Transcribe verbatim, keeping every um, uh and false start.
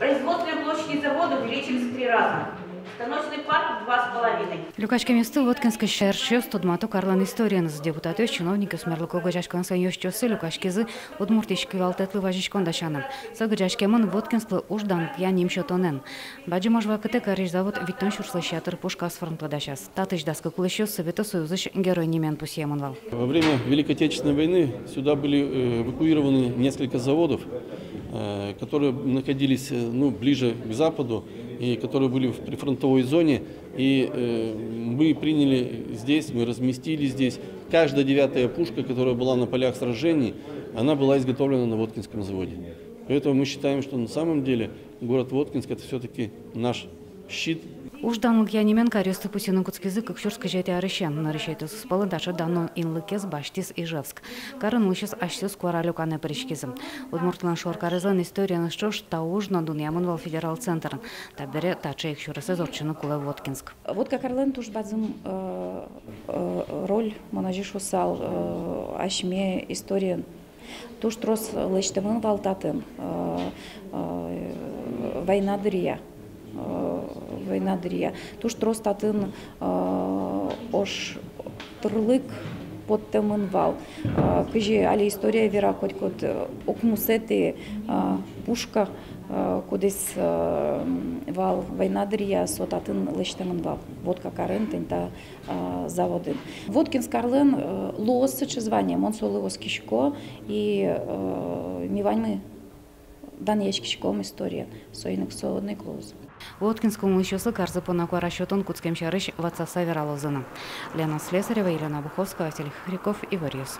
Производственные площади завода увеличились в три раза. Станочный парк в два с половиной. Люкаськемъёсты Воткинскысь сярысь тодмато карлэн историеныз. Депутатъёс, чиновникъёс, мерлыко огазеяськонъёслэн ёзчиоссы люкаськизы Удмуртиысь кивалтэтлы вазиськон дасяны. Со герӟаськемын Воткинсклы уж данлыкъя ним сётонэн. Бадӟым ож вакытэ карысь завод витьтон сюрслэсь ятыр пушкаос фронтлы дасяз. Татысь дас кык улӥсьёс Совето Союзысь Герой нимен пусъемын вал. Во время Великой Отечественной войны сюда были, э, эвакуированы несколько заводов, э, которые находились, э, ну, ближе к западу и которые были в прифронтовой зоне. И, э, мы приняли здесь, мы разместили здесь. Каждая девятая пушка, которая была на полях сражений, она была изготовлена на Воткинском заводе. Поэтому мы считаем, что на самом деле город Воткинск — это всё-таки наш щит. Уж данлыкъя нимен каръёсты пусйыны кутскизы кык сюрс кызетӥ арысен. Нырысетӥосыз пӧлын таӵе дано инлыкез басьтӥз Ижевск. Карын улӥсьёс асьсэос куара люканэ пыриськизы. Удмуртлэн шоркарезлэн историеныз ӵош та уж но дунъямын вал федерал центрын. Табере таӵе ик сюресэз ортчыны кулэ Воткинск. Вотка карлэн туж бадӟым, э, э, роль, мон озьы шуысал, э, асьме историын. Туж трос лэсьтэмын вал татын, э, э, война дыръя, э, война дыръя. Туж трос татын, э, ож тырлык поттэмын вал. Э, кызьы али история вера, котькуд, э, укмысэтӥ, э, пушка, э, кудӥз, э, вал война дыръя, со татын лэсьтэмын вал. Вотка карын тӥни та, э, заводын. Воткинск карлэн, э, луоз сыӵе звание, мон солы оскисько, и, э, ми ваньмы данъяськиськом историен, соин ик со одно ик луоз. Воткинскын улӥсьёслы карзы понна куара сётон кутскем сярысь ватсаса вералозы на. Лена Слесарева, Елена Буховская, Василий Хохряков, «Иворъёс».